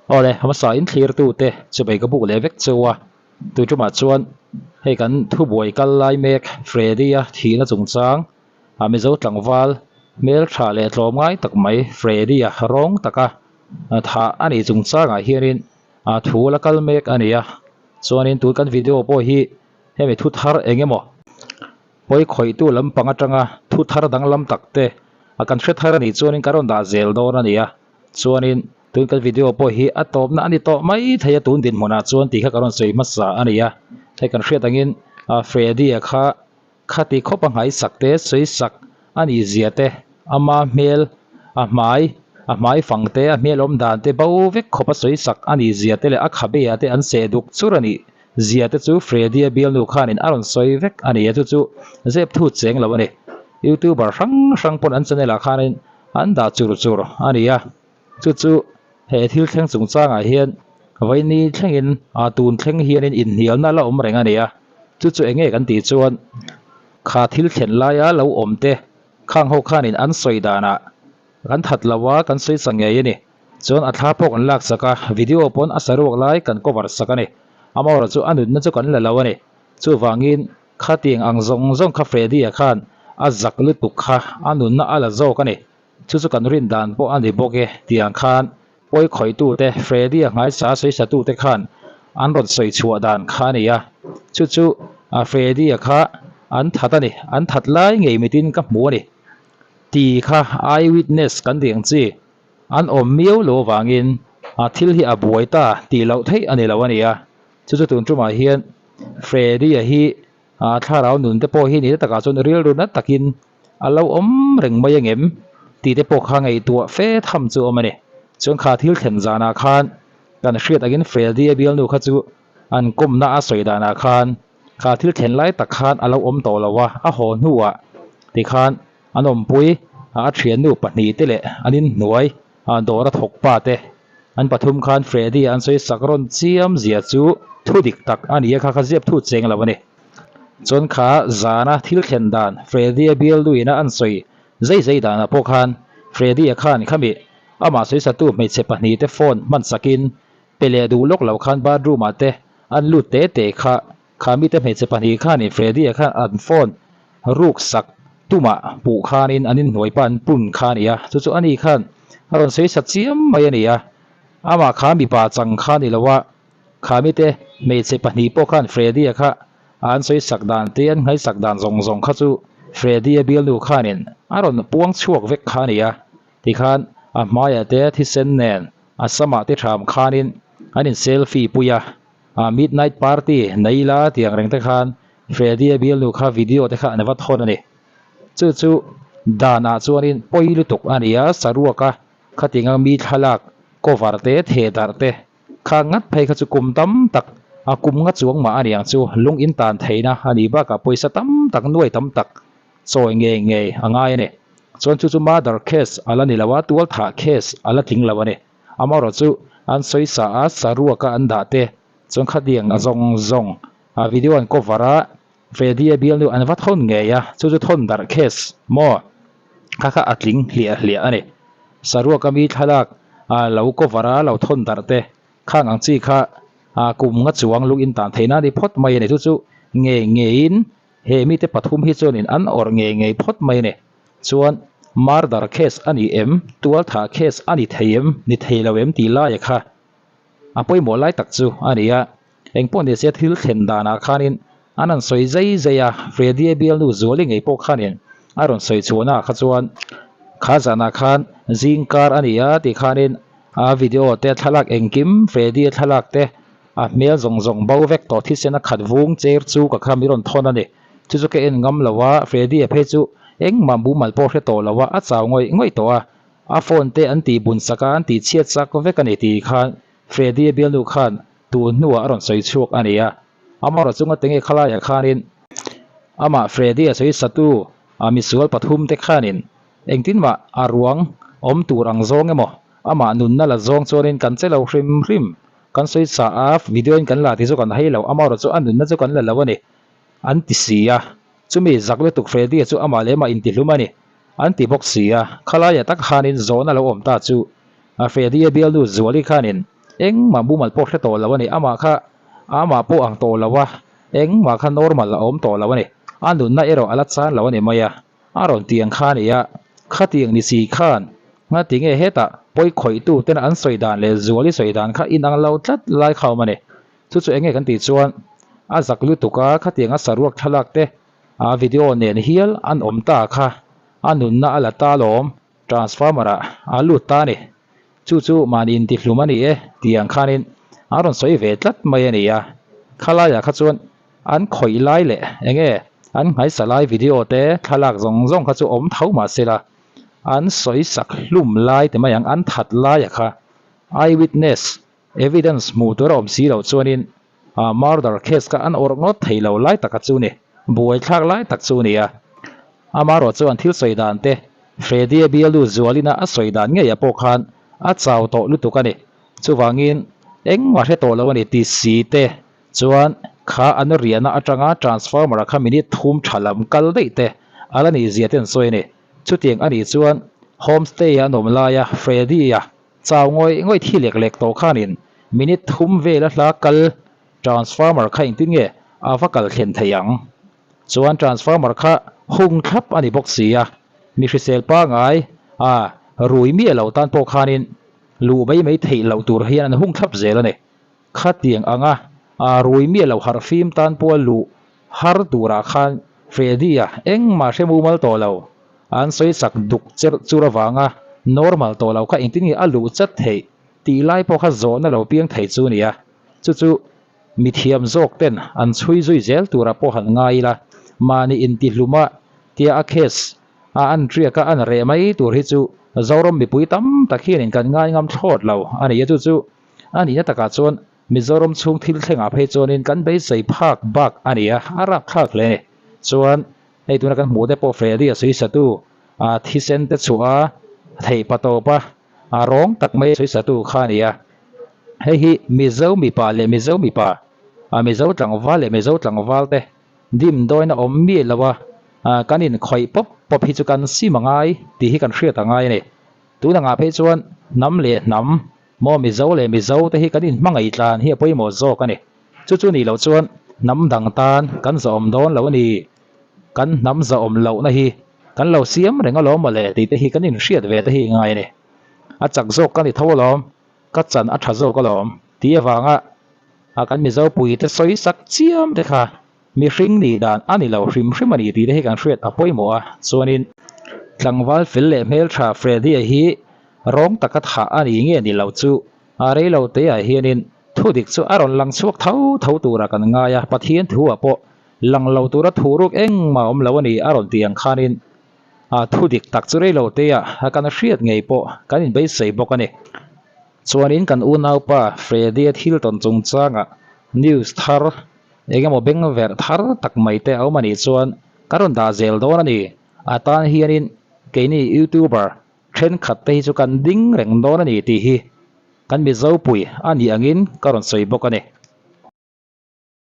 Awle, hmasa in thlirtute chubei ka buk leh vek cheu a, tui tumah chuan hei kan thubuai kal lai mek Freddy-a thihna chungchang a Mizo tlangval hmeltha leh tlawmngai tak mai Freddy-a rawng taka thah a nih chungchangah hianin thu la kal mek a ni a, chuanin tun kan video pawh hi hemi thu thar eng emaw pawi khawihtu lampang atanga thu thar danglam tak te a kan hre thar a nih chuanin kan rawn dah zel dawn a ni a. Chuanin tun kan video pawh hi a tawpna a ni tawh mai thei a tun dinhmunah chuan tih kha ka rawn sawi hmasa a ni a. Hei kan hriat angin Freddy-a kha khati khawp a nghaisak te sawi sak a nih zia te ama hmel a hmai a hmai fang te a hmel awm dan te bo vek khawp a sawi sak a nih zia te leh a khabe ah te an seh duk chur a nih zia te chu Freddy-a bialnu khanin a rawn sawi vek a ni a chu chu zep thut cheng lo a ni. Youtuber hrang hrang pawn an channel ah khanin An dah chur chur a ni a, chu chu he thil thleng chungchangah hian vaini thlengin ah tun thleng hianin inhnialna la awm reng a ni a, chu chu eng nge kan tih chuan kha thil thlen laia lo awm te khang ho khanin an sawi danah kan that lo a, kan sawi sa ngei a ni. Chuan a thla pawh kan lak sak a, video pawn a saruak lai kan cover sak a ni. Amaherawhchu chu a nunna chu kan la lo a ni. Chuvangin Khatiang ang zawng zawng kha Freddy-a khan a zak lutuk kha a nunna a la zawk a ni. Chu chu kan rin dan pawh a ni bawk e tiang khan pawi khawitute Freddy-a nghaisa sawisatute khan an rawn sawi chhuah dan kha a ni a. Chu chu Freddy-a kha an that a ni, an that lai ngei mitin ka hmu a ni ti kha eye witness kan tih ang chi an awm miau lo avangin thil hi a buai ta tih loh theih a ni lo a ni a. Chu chu tun tumah hian Freddy-a hi thlarau nun te pawh hi ni takah chuan rilru na takin a lo awm reng mai angem tih te pawh kha ngaihtuah fe tham chu a awm a ni. Chuan kha thil thlen zanah khan kan hriat angin Freddy-a bialnu kha chu an kawmna a sawi danah khan kha thil thlen lai tak khan a lo awm tawh lo a, a haw hnuah tikhan an awmpui a thiannu pahnihte leh an inhnuai dawr a thawk pa te An pathum khan Freddy an sawi sak rawn chiam zia chu thu dik tak a ni a, kha kha ziap thu cheng lo a ni. Chuan kha zana thil thlen dan Freddy-a bialduina an sawi zai zai danah pawh khan Freddy-a khan khami amah sawisatu hmeichhe pahnihte phone hman sakin pe leh duh lawk lo khan bathroom-ah te an lut te te kha kha mite hmeichhe pahnih khanin Freddy-a khan an phone ruk sak tumah puh khanin an inhnuai pa an pun kha a ni a, chu chu ani khan a rawn sawi sa chiam mai a ni a, amah kha mipa chang kha a ni lo a, kha mite hmeichhe pahnih pawh khan Freddy-a kha an sawi sak dan te an nghai sak dan zawng zawng kha chu Freddy-a bialnu khanin a rawn puang chhuak vek kha a ni a, tikhan a hmaiah te thisen nen a samah te tham khanin an in selfie pui a. Ah midnight party nei ila tih ang reng te khan Freddy a bialnu kha video te kha an va thawn a ni. Chu chu danah chuanin pawi lutuk a ni a, saruak a khatinga mi thlalak cover te theh darh te kha ngat phei kha chu kum tam tak a kum nga chuang mah a ni ang chu lung in tan theihna a nih bakah pawisa tam tak nuai tam tak chawi ngei ngei a ngai a ni. Chuan chu chu murder case a la ni lo a, tualthah case a la tling lo a ni. Amaherawh chu an sawi sa a, saruaka an dah te chuan khatiang a zawng zawng a video an cover a, Freddy a bialnu an va thawn ngei a, chu chu thawn darh case maw kha kha a tling hliah hliah a ni. Saruaka mi thlalak a lo cover a lo thawn darh te khang ang chi kha a kum nga chuang lung in tan theihna a ni phawt mai a ni. Chu chu ngei ngeiin he mite pathum hi chuanin an awrh ngei ngei phawt mai a ni. Chuan murder case a ni em, tualthah case a ni thei em, ni thei lo em tih laia kha a pawimawh lai tak chu a ni a. Engpawh ni se thil thlen danah khanin an han sawi zai zai a, Freddy-a bialnu Zuali ngei pawh khanin a rawn sawi chhuahnaah kha chuan kha zanah khan zing kar a ni a tih khanin a video te thlalak engkim Freddy-a thlalak te a hmel zawng zawng bo vek tawh thisen a khat vung cher chu ka kha mi rawn thawn a ni. Chu chu ka en ngam lo a, Freddy-a phei chu engmah mumal pawh hre tawh lo a, a chau ngawih ngawih tawh a. A phone te an tih bun sak a, an tih chhiat chak vek a ni tih khan Freddy-a bialnu khan tun hnuah a rawn sawi chhuak a ni a. Amaherawh chunga tenge khalaiah khanin amah Freddy-a sawi satu a misual pathum te khanin engtin mah a ruang awm tur ang zawng emaw amah nunna la zawng chuanin kan che lo hrim hrim kan sawi sa a, video in kan la tih chu kan hai lo, amaherawh chu a nunna chu kan la lo a ni. An ti si a, chumi zak lutuk Freddy-a chu amah leh amah intihlum a ni. An ti bawk si a, khalaiah tak khanin zawhna lo awm ta chu Freddy-a bialnu Zuali khanin Engmah mumal pawh hre tawh lo a ni. Amah kha amah pawh ang tawh lo a, engmah kha normal a awm tawh lo a ni. A nunna erawh a la chan lo a ni mai a. A rawn ti ang kha a ni a, khatiang ni si khan ngati nge hetah pawi khawihtu tena an sawi dan leh Zuali sawi dan kha inang lo tlat lai kha awm a ni. Chu chu enge kan tih chuan a zak lutuk a, khatianga saruak thlalak te a video nen hial an awm ta kha a nunna a la ta alawm, transformer ah a lut ta a ni. Chu chu mahni intihlum a ni e tih ang khanin a rawn sawi ve tlat mai a ni a, khalaiah kha chuan an khawih lai leh enge an nghaisa lai video te thlalak zawng zawng kha chu awm tho mah sela an sawi sak hlum lai ti mai ang an that laia kha eye witness evidence hmuh tur a awm si loh chuanin murder case kha an awrh ngawt thei lo lai taka chu ni buaithlak lai tak chu a ni a. Amaherawh chuan thil sawi dan te Freddy-a bialnu Zualina a sawi dan ngeiah pawh khan a chau tawh lutuk a ni. Chuvangin engmah hre tawh lo a ni ti si te chuan kha an riahna atanga transformer-a kha minute thum tha lam kal daih te a la nih zia te an sawi a ni. Chutiang a nih chuan homestay-a an awm laia Freddy-a chau ngawih ngawih thi lek lek tawh khanin minute thum vela hla kal transformer kha engtin nge a va kal thlen thei ang? Chuan transformer kha hung thlap a ni bawk si a, mi hrisel pangai a rui miah lo tan pawh khanin luh mai mai theih loh tur hian an hung thlap zel a ni. Khatiang anga a rui miah lo harh fim tan pawha luh har turah khan Freddy-a engmah hre mumal tawh lo, an sawi chak duk cherh chur avanga normal tawh lo kha engtin nge a luh chat theih tih lai pawh kha zawhna lo piang thei chu a ni a, chu chu Mithiam zawk ten an chhui zui zel tura pawh han ngai ila, mahni intihlum a tia a case a an riak a an reh mai tur hi chu Zoram mipui tam tak hianin kan ngai ngam thlawt lo a ni a, chu chu a nihna takah chuan Mizoram chhung thil thlengah phei chuanin kan beisei phak bak a ni a, a rapthlak hle a ni. Chuan hei tuna kan hmuh te pawh Freddy a sawisatu a thisen te chhuah a theih pa tawp a, A rawng tak mai sawisatu kha a ni a, hei hi Mizo mipa leh Mizo mipa, a Mizo tlangval leh Mizo tlangval te dimdawina awm miah lo a, kan inkhawih pawp pawp hi chu kan sim a ngai tih hi kan hriat a ngai a ni. Tun angah phei chuan hnam leh hnam, maw Mizo leh Mizo te hi kan inhmangaih tlan hi a pawimawh zawk a ni. Chu chu nih loh chuan hnam dang tan kan zawhawm dawn lo a ni. Kan hnam zawhawm lohna hi Kan lo siam reng alawm mawle tih te hi kan inhriat ve te hi ngai a ni. A chak zawk ka ni tho alawm, ka chan a tha zawk alawm tih avanga a kan Mizo puite sawi sak chiam te kha mihring nih dan a ni lo hrim hrim a ni tih te hi kan hriat a pawimawh a. Chuanin tlangval fel leh hmeltha Freddy-a hi rawng taka thah a ni nge ni lo chu a rei lo teah hianin thudik chu a rawn lang chhuak tho tho turah kan ngai a, Pathian thu-ah pawh Lang lo tura thu ruk engmah awm lo a ni a rawn tih ang khanin a thu dik tak chu rei lo te ah kan hriat ngei pawh kan inbeisei bawk a ni. Chuanin kan unaupa Freddy-a thil tawn chungchangah news thar eng emaw beng verh thar tak mai te a awm a nih chuan ka rawn dah zel dawn a ni. A tan hianin keini youtuber thenkhat te hi chu kan ding reng dawn a ni tih hi kan Mizopui a nih angin ka rawn sawi bawk a ni.